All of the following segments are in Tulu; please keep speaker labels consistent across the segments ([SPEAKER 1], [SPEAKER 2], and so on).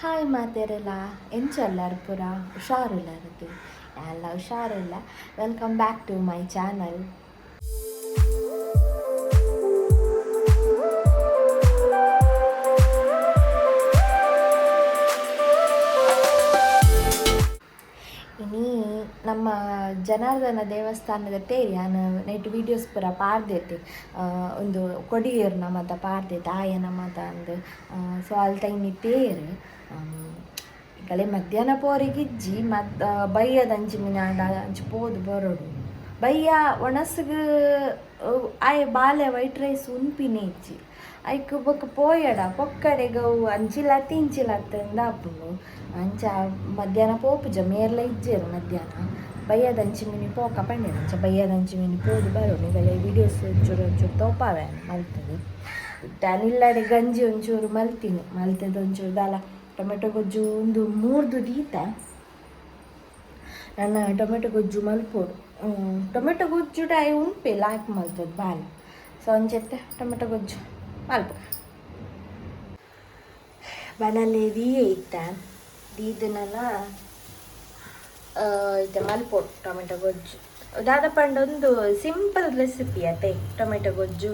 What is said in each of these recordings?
[SPEAKER 1] ಹಾಯ್ ಮಾತೆರೆಲ, ಎಂಚೊಲ್ಲರ್ ಪೂರ? ಹುಷಾರುಲ್ಲರದು? ಯಾನ್ಲ ಹುಷಾರುಲ್ಲ. Welcome back to my channel. ಇನಿ ನಮ್ಮ ಜನಾರ್ದನ ದೇವಸ್ಥಾನದ ತೇರ್. ಯಾನ್ ನೆಟ್ ವೀಡಿಯೋಸ್ ಪೂರ ಪಾಡ್ದೈತೆ. ಉಂದು ಕೊಡಿಯೇರ್ನ ಮಾತ ಪಾಡ್ದೈತೆ, ಆಯನ ಮಾತ ಅಂದ್. ಸೊ ಅಲ್ತ ಇನಿ ತೇರ್. ಕಲೆ ಮಧ್ಯಾಹ್ನ ಪೋರಿಗಿಜ್ಜಿ, ಮತ್ ಬಯ್ಯದ ಅಂಚಿ ಮಿನಾಂಡ ಅಂಚಿ ಪೋದು ಬರೋಡು. ಬಯ್ಯ ಒಣಸ್ಗ್ ಆಯೆ ಬಾಲೆ ವೈಟ್ ರೈಸ್ ಉನ್ಪಿನೇ ಇಜ್ಜಿ. ಐಕ್ ಬೊಕ್ಕ ಪೋಯಡ ಪೊಕ್ಕಡೆಗ್ ಅವು ಅಂಚಿಲತ್ತ್ ಇಂಚಿಲತ್ತ್ ಅಂದ್ ಆಪುಂಡು. ಅಂಚ ಮಧ್ಯಾಹ್ನ ಪೋಪುಜ, ಮೇರ್ಲ ಇಜ್ಜೆರ್ ಮಧ್ಯಾಹ್ನ. ಬಯ್ಯದ ಅಂಚಿ ಮಿನಿ ಪೋಕ ಪಂಡೆರ್. ಅಂಚ ಬಯ್ಯದ ಅಂಚಿ ಮಿನಿ ಪೋದು ಬರೋಡು. ನಿಗಲೆ ವೀಡಿಯೋಸ್ ಒಂಚೂರು ಒಂಚೂರು ತೋಪಾವೆ ಮಲ್ತದು. ಇಲ್ಲಡೆ ಗಂಜಿ ಒಂಚೂರು ಮಲ್ತೀನಿ. ಮಲ್ತದ ಒಂಚೂರು ದಾಲ ಟೊಮೆಟೊ ಗೊಜ್ಜು ಒಂದು ಮೂರ್ದು ದೀತ. ನನ್ನ ಟೊಮೆಟೊ ಗೊಜ್ಜು ಮಲ್ಪೊಡು. ಟೊಮೆಟೊ ಗೊಜ್ಜುಡ ಆಯ್ ಉಂಪೆ ಲಾಯ್ಕ್ ಮಲ್ತದ ಬಾಲೆ. ಸೊ ಅಂಚೆತ್ತೆ ಟೊಮೆಟೊ ಗೊಜ್ಜು ಮಲ್ಪ. ಬನಲೆ ದೀಯೆ ಇತ್ತ ದೀದನಲ ಇತ್ತೆ ಮಲ್ಪೊಡು ಟೊಮೆಟೊ ಗೊಜ್ಜು. ದಾದ ಪಂಡ ಒಂದು ಸಿಂಪಲ್ ರೆಸಿಪಿ ಅತೆ ಟೊಮೆಟೊ ಗೊಜ್ಜು.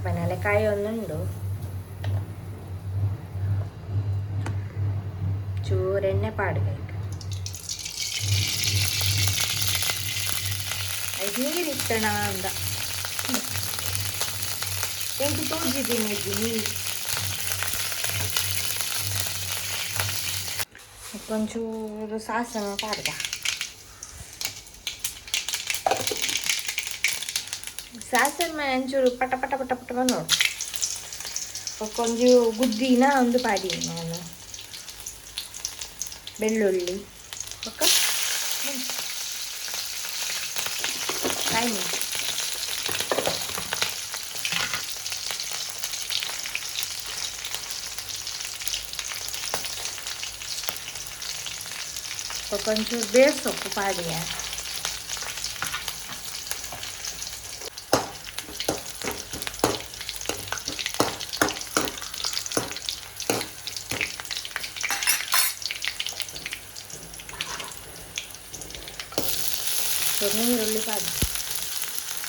[SPEAKER 1] ಬನಲೆ ಕಾಯಿ ಒಂದುಂಡು, ಚೂರು ಎಣ್ಣೆ ಪಾಡ್ಬೇಕು. ಐಕ್ ನೀರು ಇತ್ತಣ ಅಂದ ಎಂಕ್ ತೋಜಿದ್ದೀನಿ ನೀರು. ಒಂಚೂರು ಸಾಸನ ಪಾಡ್ದ. ಸಾಸನ ಒಂಚೂರು ಪಟ ಪಟ ಪಟ ಪಟ ನೋಡು. ಒಂಜಿ ಗುದ್ದಿನ ಒಂದು ಪಾಡಿ ನಾನು ಬೆಳ್ಳುಳ್ಳಿ ಬೊಕ್ಕ ಕಾಯಿ ಮೆಣಸು. ಬೊಕ್ಕ ಒಂಚೂರು ಬೇರ್ ಸೊಪ್ಪು ಪಾಡಿಯ. ನೀರುಳ್ಳಿ ಪಾಡಿ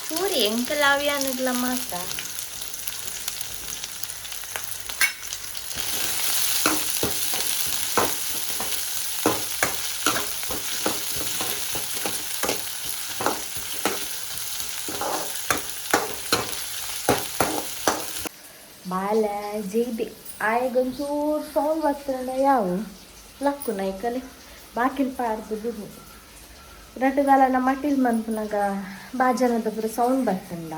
[SPEAKER 1] ಚೂರಿ ಎಂಕಲಾವ್ಯಾನಗ್ಲ ಮಾತ್ರ. ಬಾಲೆ ಜೈಬಿ ಆಯಗೊಂಚೂರು ಸೌಂಡ್ ಬತ್ತಂಡ ಯಾವು ಲಕ್ಕು ನೈಕಲೆ ಬಾಕಿಲ್ ಪಾಡ್ದು ಬಿಡು. ರಡ್ಡುಗಾಲ ನಮ್ಮ ಮಟ್ಟಿಲ್ ಮನ್ಪುನಗ ಬಾಜನದ ಪೂರ ಸೌಂಡ್ ಬತ್ತಂಡ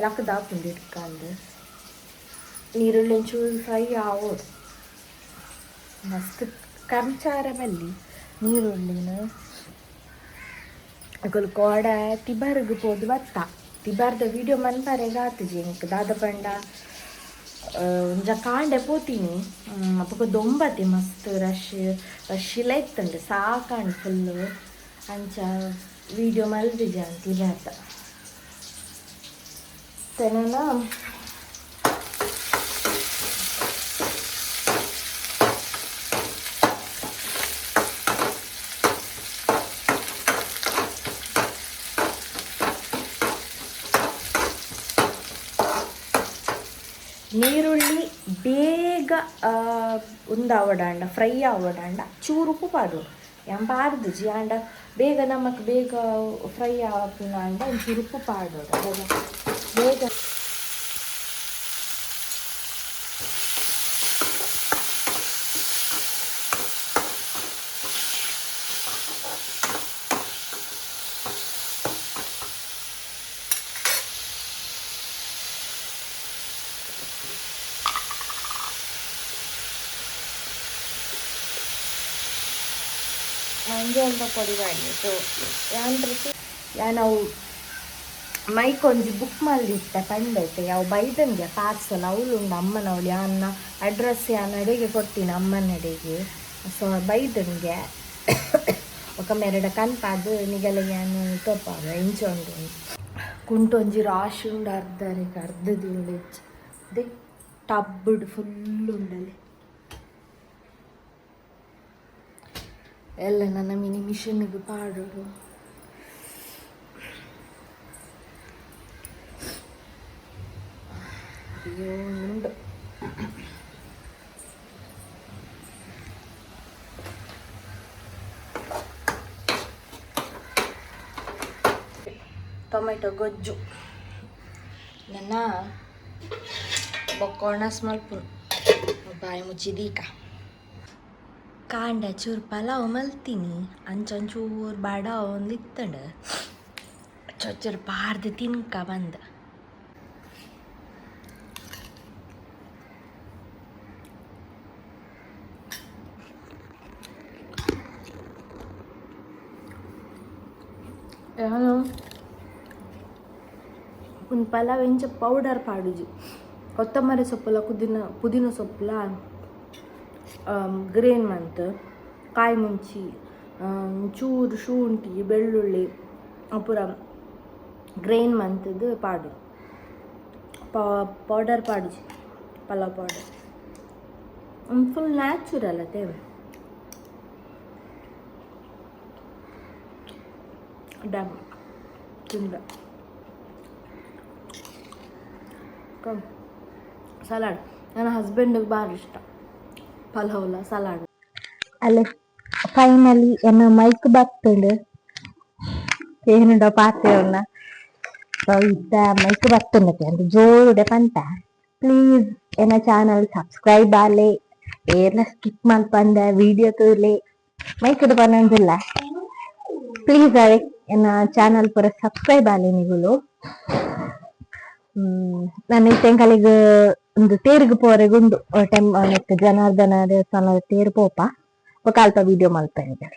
[SPEAKER 1] ಲಕ್ಕದಾಪುಂಡು ಇಟ್ಕಂದು. ನೀರುಳ್ಳಿ ಒಂಚೂರು ಫ್ರೈ ಆವೊಡು. ಮಸ್ತ್ ಕರ್ಚಾರ ಬಲ್ಲಿ ನೀರುಳ್ಳಿನ. ಅಕುಲು ಕೋಡೆ ತಿಬರ್ಗ್ ಪೋದು ಬತ್ತ. ತಿಬರ್ದ ವೀಡಿಯೋ ಮನ್ಪರೆಗ್ ಆತುಜಿ ಎಂಕ್. ದಾದ ಪಂಡ ಒಂಜ ಕಾಂಡೆ ಪೋತೀನಿ, ಅಪಗ ದೊಂಬತಿ ಮಸ್ತ್ ರಶ್ ರಶ್ ಇತ್ತುಂಡು, ಸಾಕಾಂಡ್ ಫುಲ್ಲು. ಅಂಚ ವೀಡಿಯೋ ಮಲ್ದಿಜ ತಿಬರ್ದ. ತೆನನ ನೀರುಳ್ಳಿ ಬೇಗ ಉಂದಾವಡಾಂಡ, ಫ್ರೈ ಆವಡಾಂಡ ಚೂರು ಉಪ್ಪು ಪಾಡೊಡು. ಯಾನ್ ಪಾಡ್ದಿಜಿ, ಆಂಡ ಬೇಗ ನಮಕ್ ಬೇಗ ಫ್ರೈ ಆಪುನಾಂಡ ಒಂಚೂರು ಉಪ್ಪು ಪಾಡೊಡು. ಅಪಗ ಬೇಗ. ಮಂಜಲ್ದ ಪೊಡಿ ಪಾಡ್ಲೆ. ಯಾನ್ ಪ್ರತಿ ಯಾನ್ ಅವು ಮೈಕ್ ಒಂಜಿ ಬುಕ್ ಮಲ್ದಿತ್ತೆ ಪಂಡೈತೆ. ಅವು ಬೈದಂಗೆ ಪಾರ್ಸಲ್ ಅವ್ಲು ಉಂಡು ಅಮ್ಮನವಳು. ಯಾನ್ನ ಅಡ್ರೆಸ್ ಯಾನ್ ಅಡೆಗೆ ಕೊಡ್ತೀನಿ ಅಮ್ಮನಡೆಗೆ. ಸೊ ಬೈದಂಗೆ ಬೊಕ ಮೆರಡ ಕನ್ಪಾದ್ ನಿಗಲೆ ಯಾನ್ ತೋಪಾವೆ ಇಂಚ ಉಂಡು. ಕುಂಟು ಒಂಜಿ ರಾಶಿ ಉಂಡು, ಅರ್ಧರಿಗೆ ಅರ್ಧ ದಿಂಡು. ದೆ ಟಬ್ಬುಡ್ ಫುಲ್ ಉಂಡಲೆ. ಎಲ್ಲ ನನ್ನ ಮಿನಿ ಮಿಷನ್ಗೆ ಪಾಡೋಡು. ಅಯ್ಯೋ ಉಂಡು. ಟೊಮೆಟೊ ಗೊಜ್ಜು ನನ್ನ ಬೊಕ್ಕೋಣಸ್ ಮಲ್ಪುನು ಬಾಯಿ ಮುಚ್ಚಿದೀಕ. ಕಾಂಡ ಚೂರು ಪಲಾವ್ ಮಲ್ತೀನಿ, ಅಂಚೊಂಚೂರು ಬಡ ಒಂದು ಇತ್ತಂಡು ಚೊಚ್ಚರು ಪಾರ್ದು ತಿನ್ಕ ಬಂದ. ಏನು ಒಂದು ಪಲಾವ್ ಎಂಚ ಪೌಡರ್ ಪಾಡುಜಿ, ಕೊತ್ತಂಬರಿ ಸೊಪ್ಪುಲ ಪುದೀನ ಪುದೀನ ಸೊಪ್ಪುಲ ಗ್ರೇನ್ ಮಂತ್ ಕಾಯಿ ಮುಂಚಿ ಚೂರು ಶುಂಠಿ ಬೆಳ್ಳುಳ್ಳಿ ಪೂರ ಗ್ರೈನ್ ಮಂತ್ದು ಪಾಡು, ಪೌಡರ್ ಪಾಡುಜಿ. ಪಲಾವ್ ಪೌಡರ್ ಫುಲ್ ನ್ಯಾಚುರಲ್ ಅದೇ. ಡಮ್ ತಿಂದ ಸಲಾಡ್ ನನ್ನ ಹಸ್ಬೆಂಡಿಗೆ ಭಾರಿ ಇಷ್ಟ ಪಲಾವ್ಲ ಸಲಾಡ್.
[SPEAKER 2] ಅಲ್ಲ, ಫೈನಲಿ ಎನ್ನ ಮೈಕ್ ಬತ್ತುಂಡು. ಏನುಂಡ ಪಾತೆರ್ನ ಇತ್ತ ಮೈಕ್ ಬತ್ತುಂಡತೆ ಅಂತ ಜೋರುಡೆ ಪಂತ. ಪ್ಲೀಸ್ ಎನ್ನ ಚಾನಲ್ ಸಬ್ಸ್ಕ್ರೈಬ್ ಆಲೆ, ಏರ್ಲ ಸ್ಕಿಪ್ ಮಲ್ಪಂದೆ ವಿಡಿಯೋ ತೂಲೆ. ಮೈಕ್ಡ್ ಪನೊಂದಿಲ್ಲ. ಪ್ಲೀಸ್ ಅವೆ ಎನ್ನ ಚಾನಲ್ ಪೂರ ಸಬ್ಸ್ಕ್ರೈಬ್ ಆಲೆ ನಿಗುಲು. ನಾನು ಇತ್ತೆ ಒಂದು ತೇರ್ಗ್ ಪೋರೆಗ್ ಉಂಡು ಟೈಮ್. ನೆಕ್ ಜನಾರ್ದನ ದೇವಸ್ಥಾನದ ತೇರ್ ಪೋಪ, ಬೊಕ ಅಲ್ಪ ವಿಡಿಯೋ ಮಲ್ಪೆರೆ.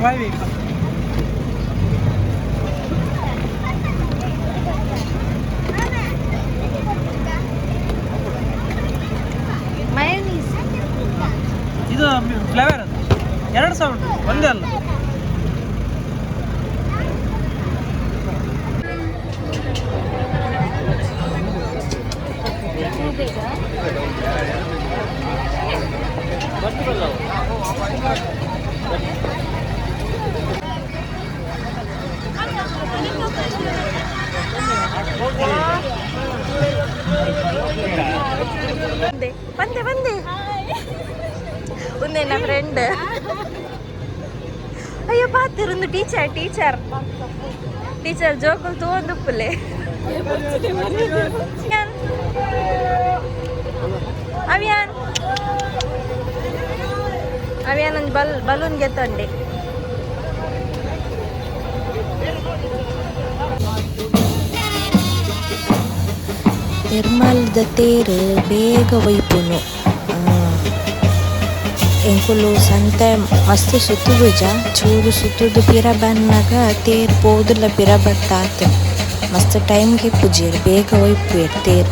[SPEAKER 3] ಬಾಯ್.
[SPEAKER 1] ಮಯೋನೀಸ್.
[SPEAKER 3] ಇದು ಫ್ಲೇವರ್ ಅದು. ಎರಡು ಸಹ ಉಂಟು, ಒಂದೇ ಅಲ್ಲ.
[SPEAKER 1] ಬಂದೆ ಬಂದೆ ಬಂದೆ. ಒಂದೇನ ಫ್ರೆಂಡ್. ಅಯ್ಯೋ, ಪಾತಿರುಂದು ಟೀಚರ್ ಟೀಚರ್ ಟೀಚರ್ ಜೋಕುಲ್ ತೂವೊಂದುಪ್ಪುಲೆ. ಅವಿಯಾನ್, ಅವಿಯಾನ್ ಒಂಜಿ ಬಲೂನ್ ಗೆತ್ತೊಂಡೆ.
[SPEAKER 4] ಎರ್ಮಾಲ್ದ ತೇರು ಬೇಗ ಒಯ್ಪುನು. ಎಂಕುಲು ಸಂತೆ ಮಸ್ತ್ ಸುತ್ತುದುಜ. ಚೂರು ಸುತ್ತುದು ಪಿರ ಬನ್ನಗ ತೇರ್ ಪೋದುಲ ಪಿರ ಬತ್ತಾತ್. ಮಸ್ತ್ ಟೈಮ್ ಗೆಪ್ಪುಜೆರ್, ಬೇಗ ಒಯ್ಪುವೆರ್ ತೇರ್.